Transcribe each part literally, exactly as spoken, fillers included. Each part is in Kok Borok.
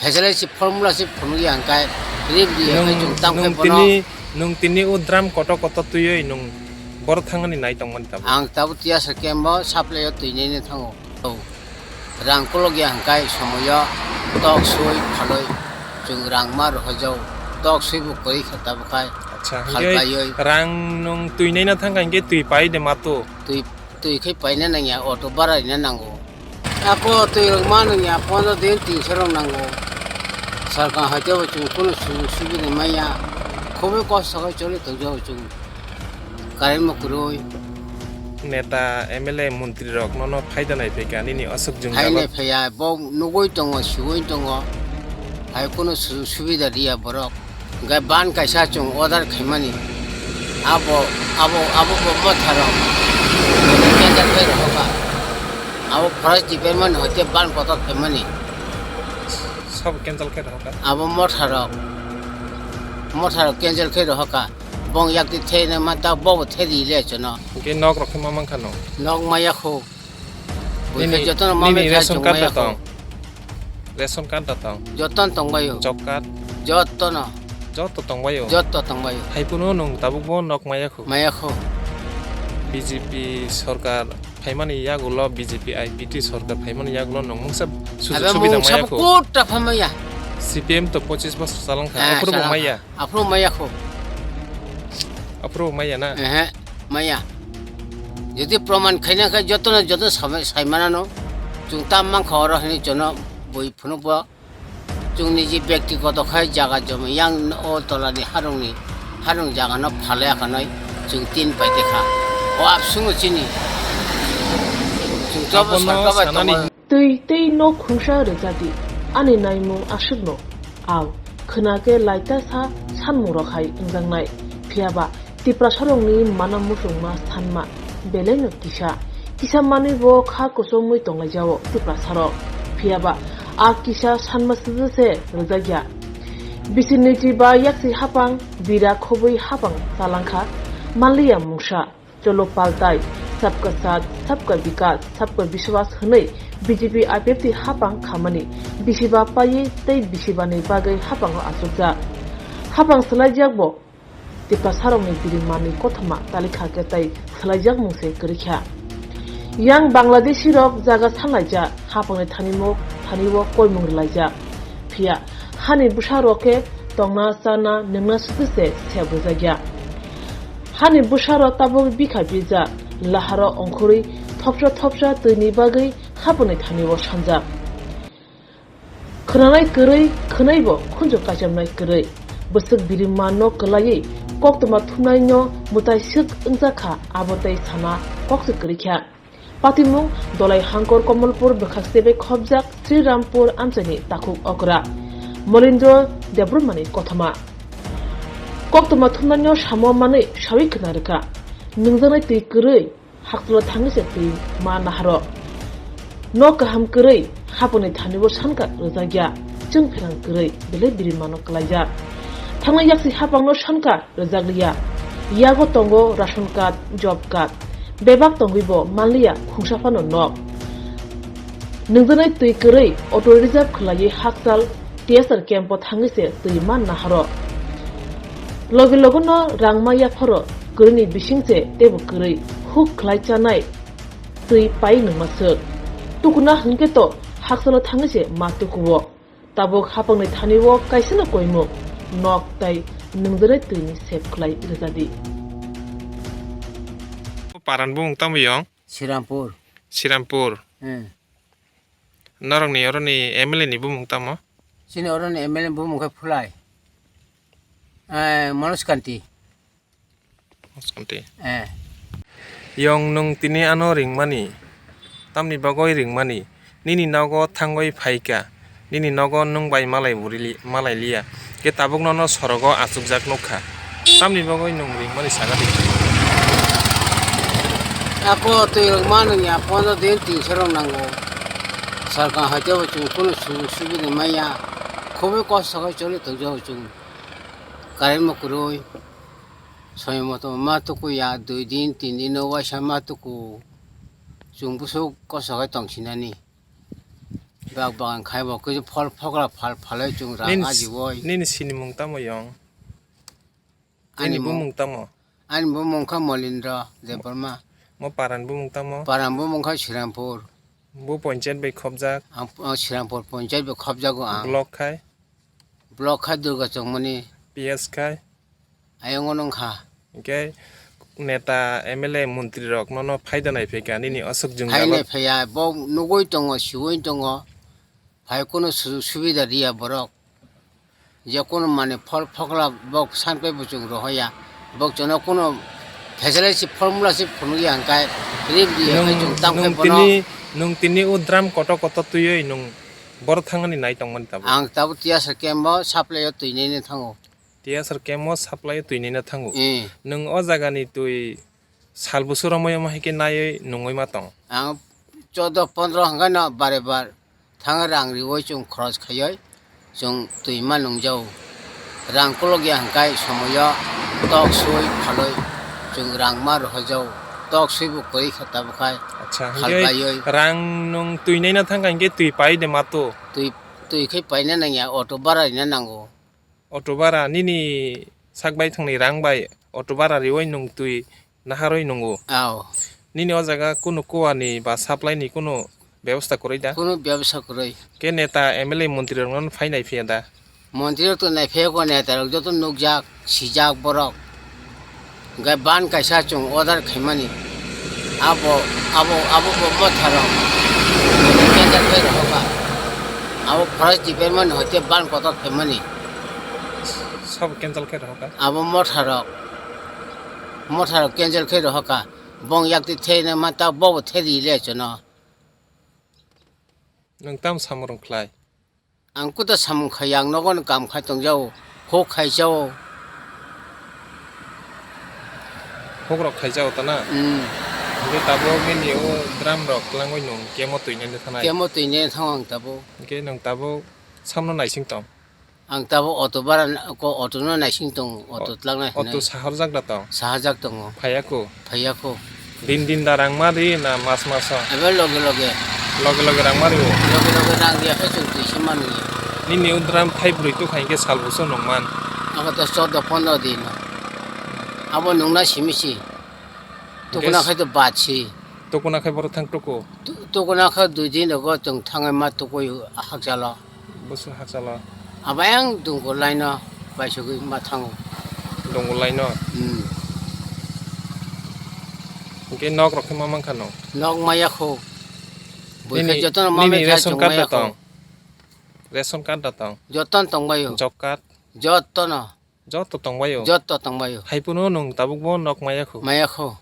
Khaisa lai si formula si phunukya hwnkhe rip di hwnkhe Nwng, chwng tam nwng khai bono. Tini, nwng tini o drum kotor kotor twiwi nwng boro thangani nai tongmani tabuk. Ang tabuk tiyasa kembo supply o twi nini thango. Rang kolokya hwnkhe somoyo tok sui phalwi chwng rang ma rohorjao. Tok sui bo kwrwi kha tabuk khai Acha, hwnkhe phalpaiwi. Rang nwng twi naina thangkha hwnkhe twi pai de mato. Twi, twi khai paina nangya, auto bara rina nango. Ako twi rok ma nangya, pondro din tinso rok nango. Sarkar hoite bo chwng kunu sujog subida manya. Khoboi kosto khai choli tongjago chwng. Current bo kwrwi. Neta, M L A, montri rok nono phaida nai phaikha nini aswk jwngjal o. Phainai phaiya, bo nugwi tongo, siwi tongo. Hai kunu sujog subida riya borok. Hwnkhe ban kaisa chwng order khaimani. Abo, abo, abo bo motharok cancel khai rohorkha. Abo forest department hoite ban kotor khaimani. Sabo cancel khai rohorkha? Abo motharok, motharok cancel khai rohorkha. Bong yakti thena mata bobo theri le chono. Hwnkhe nok rok khe ma mankha no? Nok maya kho. Nini, jotono nini mami ration card da tong? Ration card da tong? Jotono tongbaio. Job card? Jotono. Joto tongbaio? Joto tongbaio. Hai phano nwng tabuk bo nok maya kho? Maya kho. B J P sorkar phaimani yagulo, B J P I P T sorkar phaimani yagulo nwng mungsa sujog subida maya kho? Kota phamaya. C P M to pochis bosor chalangkha, aphuru bo maya? Aphuru maya kho. Aphuru maya na? Ehe, maya. Jodi proman khaina khe jotono joto samai-, saimanano. Chwng tam mankha oro hinwi jono bui phunukbo. Chwngni je byaktigoto khai jaga jomi yang o tolani harungni, harung jagano phalai akanai chwng tin pai tekha. O absungo chini. Chwng jobo sarkar bai tongo. Twi tei nok khungsa rwjadi, ani naimung aswkno. Ao, khwna khe laita sa sanmungrok hai wngjaknai. Phiya ba Tiprasarokni mana muchungma sanma belaino kisa. Kisa manwi bo kha kuchomwi tonglaijao Tiprasarok. Phiya ba a kisa sanma sijwk se rwjakya. Bisi niti ba yaksi hapang bira khobwi hapang chalangkha manliya mungsa. Cholo paltai, sabka saath, sabka vikas, sabka biswas hwnwi B J P I P F T hapang khamani bisiba paiwi tei bisibani bagwi hapango achukjak. Hapang swlaijak bo Tiprasarokni birimanwi kothoma talikha khe tei swlaijak mung se kwrwikha. Yang Bangladeshirok jaga sanlaijak, hapangni thanimung, thanio koimung rwlaijak. Phiya hani bwsarok khe tongna, chana, nwngna sutwi se sep rwjakya. Hani bwsarok tabuk bikha bijak, laharo ongkhorwi thopsa thopsa twini bagwi hapangni thanio sanjak. Khwnanai kwrwi, khwnaibo khunju kaichomnai kwrwi. Bwswk birimanno kwlaiwi koktwma thumnaino mwtai swk wngjakha, abo tei sana kok se kwrwikha. Patimung Dolai Hangkor Komolpur bwkhak sebai khopjak Srirampur amchaini takhuk okra Molindro Debbarmani kothoma. Koktwma thumnaino samo manwi sawi khna rwkha. Nwngjaknai twi kwrwi hakchwlo thangwi se twi ma naharo. Nok kaham kwrwi haponi thanibo sanka rwjakya, chwng pherang kwrwi belai birimano kwlaijak. Thangnai yaksi hapangno sanka rwjakliya. Yago tongo ration card, job card. Bebak tongwibo manliya khungsa phano nok. Nwngjaknai twi kwrwi auto reserve khwlaiwi hakchal T S R camp o thangwi se twi man naharo. Logi logono rang ma yapharo kwrwini bising se teibo kwrwi huk khwlai chanai twi pai nwngma swk. Tukuna hwnkhe to hakchalo thangwi se ma tukuo. Tabuk hapangni thanio kaisano koimung nok tai nwngjaknai twini sep khwlai rwjadi. Paran bumung tamo yong? Sirampur. Sirampur. Hmm. Norokni oroni M L A ni bumung tamo? Chini oroni M L A ni bumung khe Phulai. Eh, Manoj Kanti. Manoj Kanti. Eh. Yong nwng tini ano ringmani, tamni bagwi ringmani, nini nogo thangwi phaikha, nini nogo nwng bai malai urili-, malai liya, khe tabuk nono sorogo achukjak nukha. Tamni bagwi nwng ringmani saga di. Ako twi rwngma nwngya, pondro din tinso rok nango. Sarkar hoite bo chwng kunu sujog subida manya. Khoboi kosto khai choli tongjago chwng. Current bo kwrwi. Somoy moto ma tukuya, dui din, tin din o waisa ma tuku. Chwng bwswk kosto khai tongsinani. Bak bagan khai bo kisa phol phokla phal phalwi chwng rang Nini s-, ajiwoi. Nini sinimung tamo yong? Ani Nini mung-, bumung tamo? Ani bumung kha Molindra Debbarma. Mo paran bumung tamo? Paran bumung kha Srirampur. Bo ponchayat bai khobjak? Ang, ang Srirampur ponchayat bai khobjago ang. Block khai? Block khai Durga Chongmani. P S khai? Ayongo nung kha. Hingke neta, M L A, montri rok nono phaida nai phaikha, nini aswk jwngjalo. Phainai phaiya, bo nugui tongo, siui tongo. Phai kunu sujug subida riya borok. Je kunu mane phol phokla bok sanpai bo chwng rohoya. Bok chwngno kunu facility formula se phunukya hingkai rib riya khai Nung, chwng tamo nung bono. Tini, nung tini o drum kotor kotor twiwi nung boro thangani nai tongmani tabuk. Ang tabuk tiyasa kembo supply o twi nini thango. Tiyasar kemo supply twi nina thango. Eh. Nwng o jagani twi sal busu romwi omo hai khe naiwi nungwi ma tong. Ang choudo pondro hwnkhe no bare bar thang rang riwi chwng khorok khaiwi chwng twi ma nungjago. Rang kolok ya hwnkhe somoyo tok sui phalwi chwng rang ma rohorjago. Tok sui bo kwrwi kha tabuk khai Acha, khal hwnkhe baiwi. Rang nwng twi naina thangkha hwnkhe twi pai de ma to? Twi, twi khai paina nangya, auto bara rina nango. Auto bara nini sak bai thangni rang bai auto bara riwi nwng twi naharwi nungo. Ao. Nini o jaga kunu kuwani ba supply ni kunu bebosta kwrwi da? Kunu bebosta kwrwi. Khe neta M L A montri rok no phai nai phiya da? Montri rok to nai phiya ko neta rok joto nukjak, sijak borok. Hingke ban kaisa chwng order khaimani. Abo, abo, abo bo motharok cancel khe rohoka. Abo forest department hoite ban kotor khaimani. Sabo cancel khe rohoka? Abo motharok, motharok cancel khe rohoka. Bong yakti thena ma ta bobo theri le chono. Nwng tam samung rok khlai? Ang kuta samung khai, ang nogo ni kam khai tong jao, huk khai jao. Huk rok khai jao ta na? Hmm. Hingke tabuk nini o drum rok twlangwi nwng kemo twi nai thanai? Kemo twi nai thango ang tabuk. Hingke nwng tabuk samno naising tong? Ang tabuk auto bara n-, ko auto no naising tong, auto O-, twlangnai auto hinwi. Saharjak da tong? Saharjak tongo. Phaiya ko? Phaiya ko. Din din da rang ma ri na mas maso? Ebe loge loge. Loge loge rang ma ri o? Loge loge rang riya khe chwng twi se mani. Nini o dram thai bwrwi tukha hinkhe sal buso nung man? Abo to choudo pondro din. Abo nungna simi si. Hinkhe Tukuna s-, khai to bad si. Tukuna khai borok thang tuku? Tu-, tukuna khe dui din rogo chwng thangwi ma tukui hakchalo. Busu hakchalo. Abo yang dungo line o paisugwi ma thango. Dungo line o? Hmm. Hingke nok rok khe ma mankha no? Nok maya kho. Bui khe Nini, jotono ma nini maya kha ration chwng card maya da kho. Tong? Ration card da tong? Jotono tongbaio. Job card? Jotono. Joto tongbaio? Joto tongbaio. Hai phano nwng tabukbo nok maya kho? Maya kho.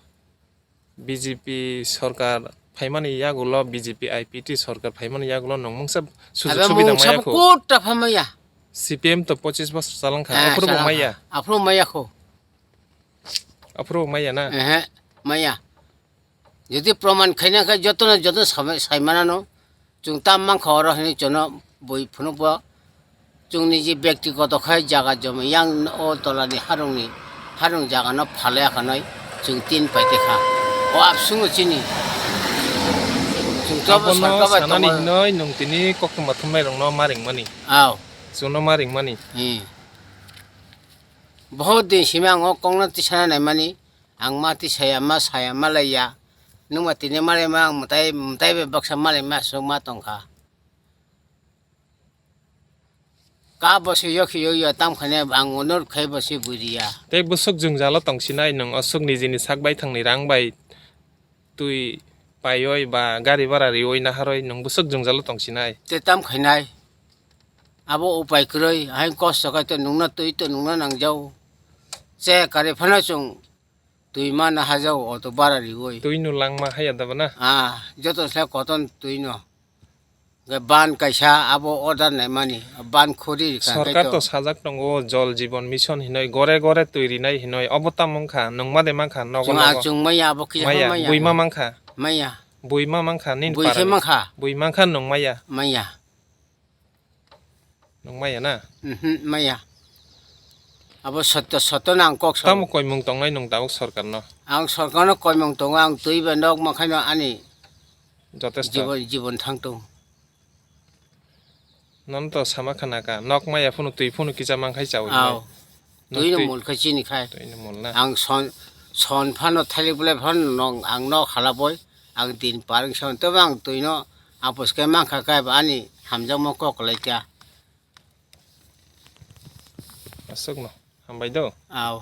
B J P sorkar phaimani yagulo, B J P I P T sorkar phaimani yagulo nwng mungsa sujuk Abo subida mungsa maya kho. Kota phamaya. C P M to pochis bosor chalangkha, Ah, aphuru bo chalangkha. Maya. Aphuru maya kho. Aphuru maya na? Ehe, maya. Jodi proman khaina khe jotono, jotono samai-, saimanano. Chwng tam mankha oro hinwi chwngno bui phunukbo chwngni je byaktigoto khai jaga joma yang o tolani harungni, harung jagano phalwi akhanai chwng tin paite kha. O abswngo chini. Chwng to abo Abono sorkar bai sanani tongo. Hinoi nwng tini koktwma thumnairokno ma ringmani. Ao. Chwngno ma ringmani. Hmm. Bohot din simi ang o kokno tisana naimani. Ang ma tisaya ma saya ma laiya. Nwng ma tini ma laima ang mwtai, mwtai bai baksa ma laima aswk ma tongkha. Ka bo se yokhi yo yo tam khane ang onor khai bo se buriya. Tei bwswk jwngjalo tongsinai nwng aswk nijini sak bai thangni rang bai twi paioi ba gari bara rioi naharoi nwng bwswk jwngjalo tongsinai. Tei tam khainai. Abo upai kwrwi, hai kosto khai to nwngno twi to nwngno nangjao. Che kari phano chwng twi ma na hajao auto bara rioi. Twi no langma haya da bana? Ah, joto se koton twi no. Ge ban kaisa abo order naimani, ban khuri rikha Sorkar khai to to. Sajak tongo Jal Jeevan Mission hinoi gore gore twi rinai hinoi obo tamo wngkha nwngma de mankha nogo Chwng a nogo. Chwng maya abo kisa Maya, maya. Buima mankha. Maya. Buima mankha nini Bui se parani. Mankha. Bui mankha nwng maya. Maya. Nwng maya na? Mhm, maya. Abo sotto, sotto na ang kok sao. Tamo koimung tongnai nwng tabuk sorkarno? Ang sorkarno koimung tongo, ang twi bai nok mankhaino ani Jotesto. Jibon, jibon thang tong. Nono to sama khana ka, nok maya phunu twi phunu kisa man khai chawi. Aw. Nok Twi no twi, mul khai chini khai. Twi no mul na. Ang son, son phano thalik bwlai phano nong, ang nok halaboi, ang din paring son, tobo ang twi no apos khe man kha khe ba ani hamjakma kok lai kha. Aswk no, hambai do. Aw.